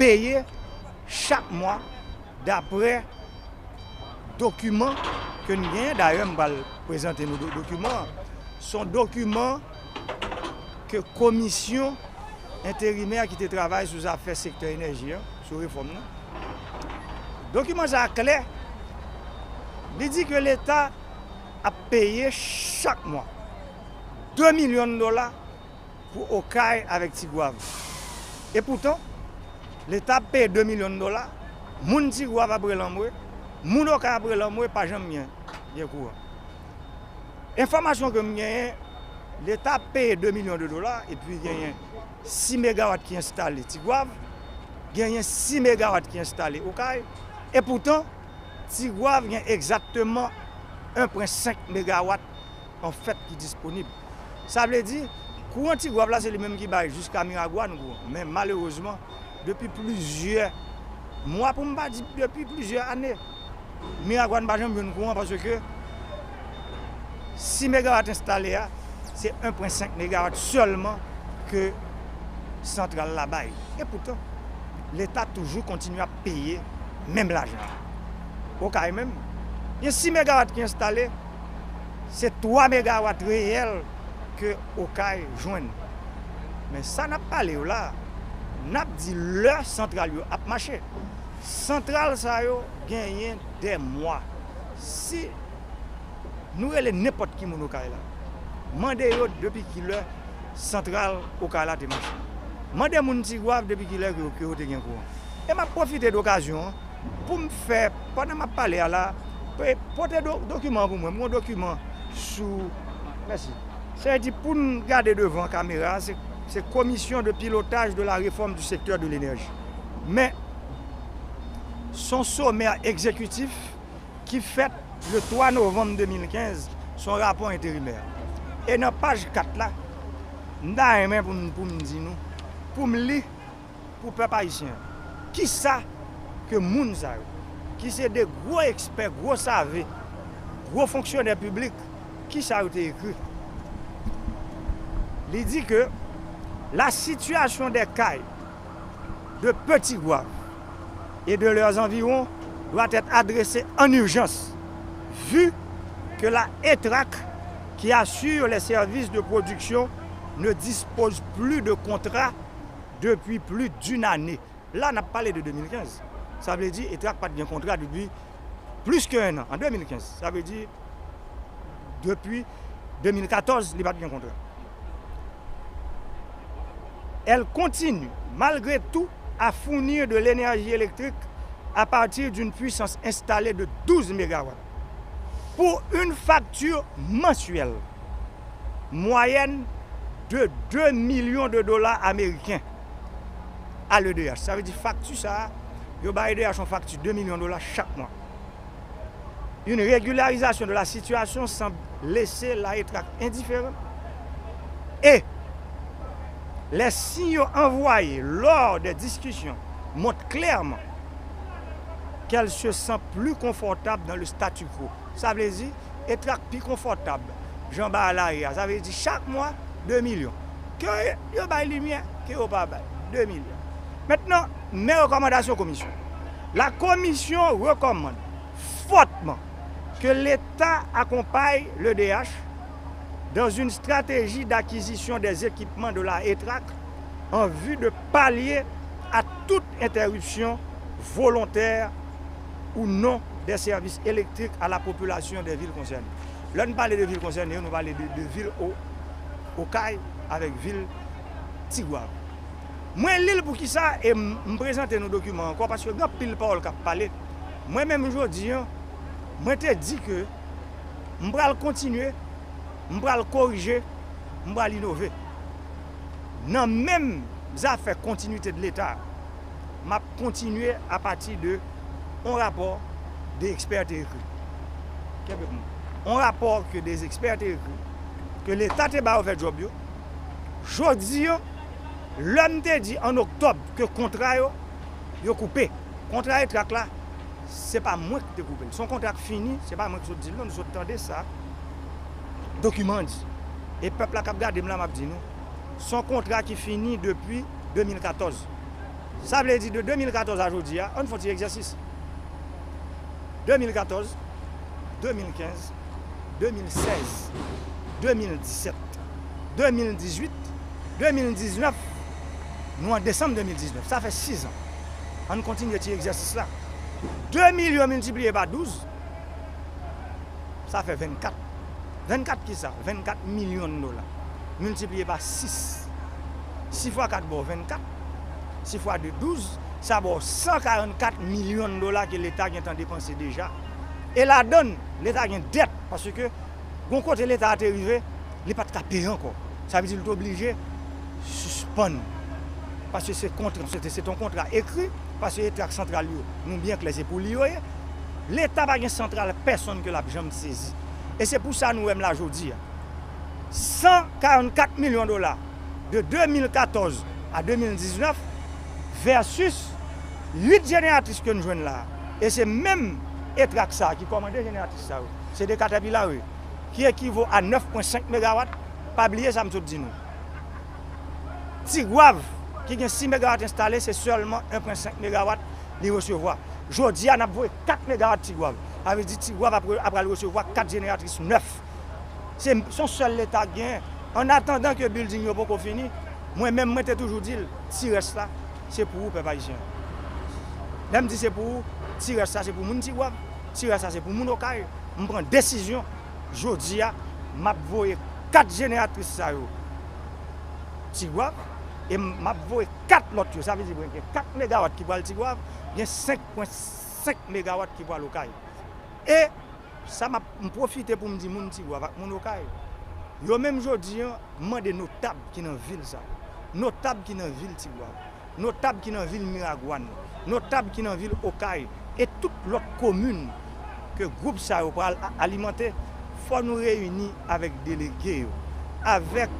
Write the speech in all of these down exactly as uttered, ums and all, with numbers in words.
peye chak mwa daprè dokiman ke n genyen. Dayè, m pral prezante nou do- dokiman an. Se yon dokiman ke komisyon enterimè ki te travay sou zafè sektè enèji an, sou refòm nan. Dokiman sa a klè, li di ke Leta ap peye chak mwa de milyon dola pou Okay avèk Tigwav. Epoutan, Leta ap peye de milyon dola, moun Tigwav ap rele anmwe, moun Okay ap rele anmwe, pa janm gen, gen kouran. Enfòmasyon ke m genyen, Leta ap peye de milyon de dola, epi genyen sis megawat ki enstale Tigwav, genyen sis megawat ki enstale Okay, epoutan, Tigwav gen egzakteman en pwen senk megawat an fèt ki disponib. Sa vle di, kouran Tigwav la, se li menm ki bay jiska Miragwàn kouran. Men malerezman, depi plizyè mwa, pou m pa di depi plizyè ane, Miragwàn pa janm jwenn kouran paske sis megawat enstale a, se en pwen senk megawat sèlman ke santral la bay. Epoutan, Leta toujou kontinye ap peye menm lajan an. Okay menm, gen sis megawat ki enstale, se twa megawat reyèl ke Okay jwenn. Men sa n ap pale yo la, n ap di lè santral yo ap mache. Santral sa yo genyen dè mwa. Si nou rele nenpòt ki moun Okay la, mande yo depi kilè santral Okay la te mache. Mande moun Tigwav depi kilè ke, ke yo te gen kouran. E m ap pwofite de okazyon an pou m fè, pandan m ap pale a la, pe- pote do- dokiman an pou mwen. M gen yon dokiman sou, mèsi. Sa vle di pou n gade devan kamera, se, se Commission de pilotage de la réforme du secteur de l'énergie. Men, se yon somè egzekitif ki fèt le twa novanm de mil kenz, se yon rapò enterimè. E nan paj kat la, m ta renmen pou m, pou m di nou, pou m li, pou pèp ayisyen an, kisa ke moun sa yo, ki se de gwo ekspè, gwo save, gwo fonksyonè piblik, kisa yo te ekri. Li di ke la situation des cailles de Petit Goâve et de leurs environs doit être adressée en urgence, vu que la ETRAC, qui assure les services de production, ne dispose plus de contrat depuis plus d'une année. La, n ap pale de de mil kenz. Sa vle di, ETRAC pa t gen kontra depi plis ke en an, an de mil kenz. Sa vle di, depi de mil katòz, li pa t gen kontra. Elle continue, malgré tout, à fournir de l'énergie électrique à partir d'une puissance installée de douze mégawatts pour une facture mensuelle moyenne de deux millions de dollars américains à l'E D H. Sa vle di fakti sa a, yo bay E D H yon fakti de milyon dola chak mwa. Une régularisation de la situation semble laisser la ETRAC indifférente. Et les signaux envoyés lors des discussions montrent clairement qu'elle se sent plus confortable dans le statu quo. Sa vle di, ETRAC pi konfòtab jan bagay la ye a. Sa vle di chak mwa, de milyon. Ke yo bay limyè, ke yo pa bay, de milyon. Maintenant, mes recommandations commission. La commission recommande fortement que l'État accompagne l'E D H dans une stratégie d'acquisition des équipements de la ETRAC en vue de pallier à toute interruption volontaire ou non des services électriques à la population des villes concernées. Lè n pale de vil konsène yo, nou pale de, de vil O-, Okay avèk vil Tigwav. Mwen li l poukisa e m, m prezante nou dokiman ankò, paske gen anpil pawòl k ap pale. Mwen menm jodi an, mwen te di ke m pral kontinye, m pral korije, m pral inove. Nan menm zafè kontinite de Leta, m ap kontinye apati de yon rapò de ekspè te ekri. Kenbe pou mwen. Yon rapò ke de ekspè te ekri, ke Leta te ba yo fè djòb yo. Jodi an, lè m te di an oktòb ke kontra yo, yo koupe. Kontra ETRAC la, se pa mwen ki te koupe l. Se yon kontra k fini, se pa mwen ki sot di l non, nou sot tande sa dokiman an di. E pèp la k ap gade m la, m ap di nou, se yon kontra ki fini depi de mil katòz. Sa vle di de de mil katòz a jodi a, ann fè yon ti egzèsis. De mil katòz, de mil kenz, de mil sèz, de mil disèt, de mil dizuit, de mil diznèf, nou an desanm de mil diznèf. Sa fè sis an. Ann kontinye ti egzèsis la. De milyon miltipliye pa douz, sa fè vennkat. Vennkat kisa? Vennkat milyon dola. Miltipliye pa sis. Sis fwa kat ba w vennkat. Sis fwa de douz. Sa ba w san karannkat milyon dola ke Leta gentan depanse deja. E ladann, Leta gen dèt, paske gon kote Leta a te rive, li pa t ka peye ankò. Sa vle di l te oblije sispann. Paske se kontra, se te, se te yon kontra ekri, paske e trak santral yo, nou byen klè, se pou li yo ye. Leta pa gen santral pèsonn ke l ap janm sezi. E se pou sa nou wè m la jodi a. San karannkat milyon dola de de mil katòz a de mil diznèf versus uit jeneratris ke n jwenn la. E se menm e trak sa ki kòmande jeneratris sa yo. Se de Caterpillar yo, ki ekivo a nèf pwen senk megawat. Pa bliye sa m sot di nou. Tigwav, ki gen sis megawat enstale, se sèlman en pwen senk megawat li resevwa. Jodi a, n ap voye kat megawat Tigwav. Sa vle di Tigwav ap, ap pral resevwa kat jeneratris nèf. Se, se yon sèl Leta k genyen. Annatandan ke building yo poko fini, mwen menm, mwen te toujou di l, ti rès la, se pou ou, pèp ayisyen. Lè m di se pou ou, ti rès la, se pou moun Tigwav, ti rès la, se pou moun Okay. M pran desizyon, jodi a, m ap voye kat jeneratris sa yo Tigwav, e m ap voye kat lòt yo. Sa vle di, gen kat megawat ki pral Tigwav, gen senk pwen senk megawat ki pral Okay. E sa m ap, m pwofite pou m di moun Tigwav ak moun Okay, yo menm jodi a, m mande notab ki nan vil sa yo, notab ki nan vil Tigwav, notab ki nan vil Miragwàn, notab ki nan vil Okay, e tout lòt komin ke gwoup sa yo pral a-, alimante, fò nou reyini avèk delege yo, avèk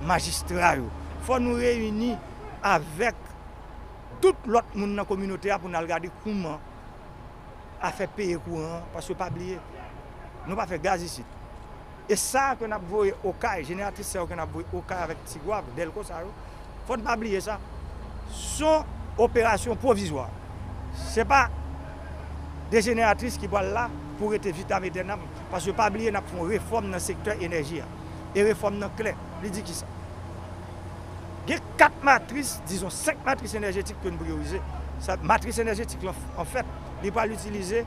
majistra yo, fò nou reyini avèk tout lòt moun nan kominote a pou n al gade kouman afè peye kouran an, paske pa bliye, nou pa fè gaz isit. E sa ke n ap voye Okay, jeneratris sa yo ke n ap voye Okay avèk Tigwav, Dèlko sa yo, fò n pa bliye sa. Se yon operasyon pwovizwa. Se pa de jeneratris ki pral la pou rete vitam etènam, paske pa bliye n ap fè yon refòm nan sektè enèji a. E refòm nan klè, li di kisa? Gen kat matris, dizon senk matris enèjetik ke n priyorize. Sa, matris enèjetik lan, anfèt, li pral itilize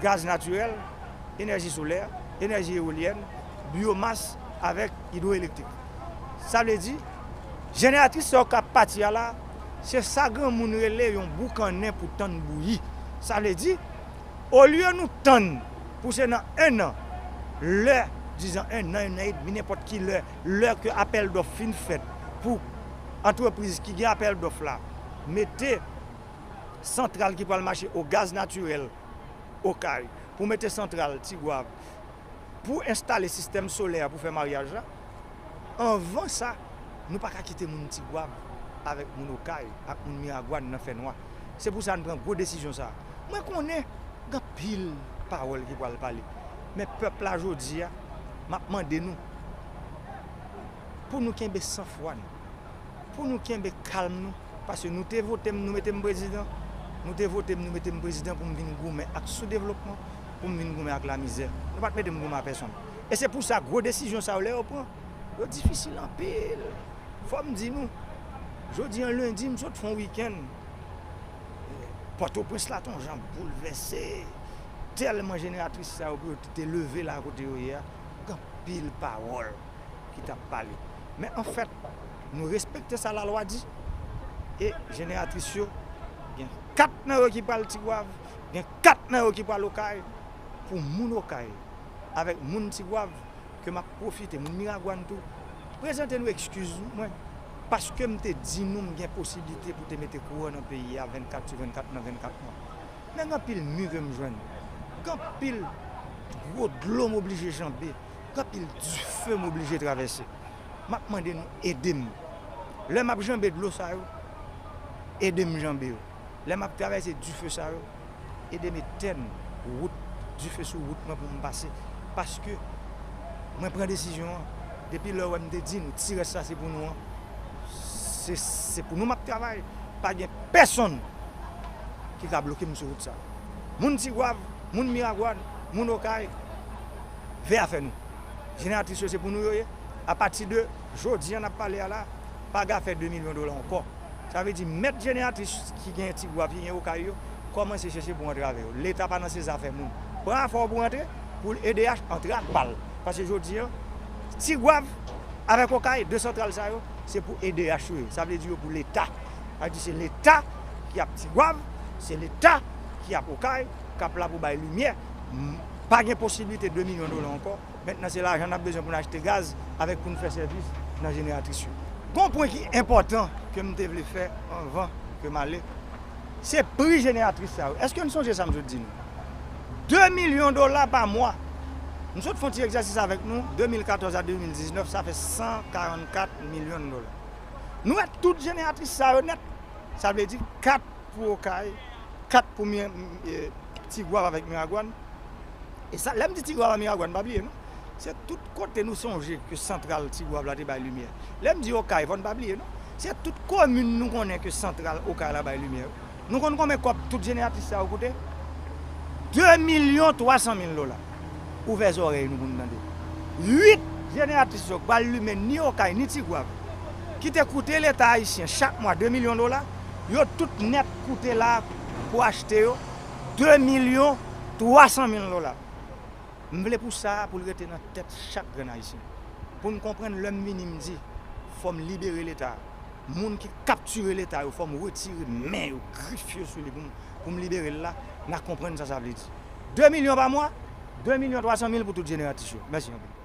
gaz natirèl, enèji solè, enèji ewolyèn, byomas avèk idwoelektrik. Sa vle di, jeneratris sa yo k ap pati a la, se sa granmoun rele yon boukannen pou tann bouyi. Sa vle di, olye nou tann pou se nan en an, lè, dizon en an, en an edmi, nenpòt ki lè, lè ke apèl dòf fin fèt pou antrepriz ki gen apèl dòf la mete santral ki pral mache o gaz natirèl Okay, pou mete santral Tigwav, pou enstale sistèm solè a pou fè maryaj la, anvan sa, nou pa ka kite moun Tigwav avèk moun Okay ak moun Miragwàn nan fènwa. Se pou sa n pran gwo desizyon sa a. Mwen konnen gen anpil pawòl ki pral pale. Men pèp la jodi a, m ap mande nou pou nou kenbe sanfwa nou, pou nou kenbe kalm nou, paske nou te vote m, nou mete m prezidan, nou te vote m, nou mete m prezidan pou m vin goumen ak soudevlopman, pou m vin goumen ak lamizè. Nou pa t mete m goumen ak pèsonn. E se pou sa gwo desizyon sa yo, lè yo pran, yo difisil anpil. Fò m di nou, jodi an lendi, m sot fè yon wikenn. Pòtoprens la te yon jan boulvèse. Tèlman jeneratris sa yo pou yo te leve la kote yo ye a, gen anpil pawòl ki t ap pale. Men anfèt, nou respekte sa lalwa di. E jeneratris yo, gen kat nan yo ki pral Tigwav, gen kat nan yo ki pral Okay, pou moun Okay avèk moun Tigwav, ke m ap pwofite, moun Miragwàn tou, prezante nou ekskiz mwen, paske m te di nou m gen posiblite pou te mete kouran nan peyi a vennkat sou vennkat nan vennkat mwa. Men gen anpil mi ke m jwenn, gen anpil gwo dlo m oblije janbe, gen anpil dife m oblije travèse. M ap mande nou ede m. Lè m ap janbe dlo sa yo, ede m janbe yo. Lè m ap travèse dife sa yo, ede m etèn wout, dife sou wout mwen pou m pase. Paske mwen pran desizyon an, depi lè w wè m te di nou, ti rès sa se pou nou an, Se, se pou nou m ap travay. Pa gen pèsonn ki ka bloke m sou wout sa. Moun Tigwav, moun Miragwàn, moun Okay, veye afè nou. Jeneratris yo se pou nou yo ye. Apati de jodi a n ap pale a la, Paga fè de milyon dola ankò. Sa vle di mèt jeneratris ki gen Tigwav, ki gen Okay yo, kòmanse chèche pou antre avè yo. Leta pa nan se zafè moun. Pran afè w pou antre, pou EDH antre ak pa l. Paske jodi a, Tigwav avèk Okay, de santral sa yo, se pou EDH yo ye. Sa vle di yo pou Leta. Sa vle di se Leta ki ap Tigwav, se Leta ki ap Okay, k ap la pou bay limyè. M, pa gen posiblite de milyon dola ankò. Mentnan se lajan n ap bezwen pou n achte gaz avèk pou n fè sèvis nan jeneratris yo. Gon pwen ki enpòtan ke m te vle fè anvan ke m ale, se pri jeneratris sa yo. Èske n sonje sa m sot di nou? De milyon dola pa mwa. M sot fè yon ti egzèsis avèk nou, de mil katòz a de mil diznèf, sa fè san karannkat milyon dola. Nou wè tout jeneratris sa yo nèt. Sa vle di kat pou Okay, kat pou Mi-, e, Tigwav avèk Miragwàn. E sa, lè m di Tigwav ak Miragwàn, pa bliye non. Se tout kote nou sonje ke santral Tigwav la te bay limyè. Lè m di Okay, fò n pa bliye non. Se tout komin nou konnen ke santral Okay la bay limyè yo. Nou konn konbyen kòb tout jeneratris sa yo koute? De milyon twa san mil dola. Ouvè zòrèy nou pou n tande. Uit jeneratris yo k pral limen ni Okay ni Tigwav, ki te koute Leta ayisyen chak mwa de milyon dola, yo tout nèt koute la pou achte yo de milyon twa san mil dola. M vle pou sa a, pou l rete nan tèt chak grenn Ayisyen. Pou n konprann lè m vini m di, fò m libere Leta a. Moun ki kaptire Leta yo, fò m retire men yo, grif yo sou li pou m, pou m libere l la, n a konprann sa sa vle di. De milyon pa mwa, de milyon twa san mil pou tout jeneratris yo. Mèsi anpil.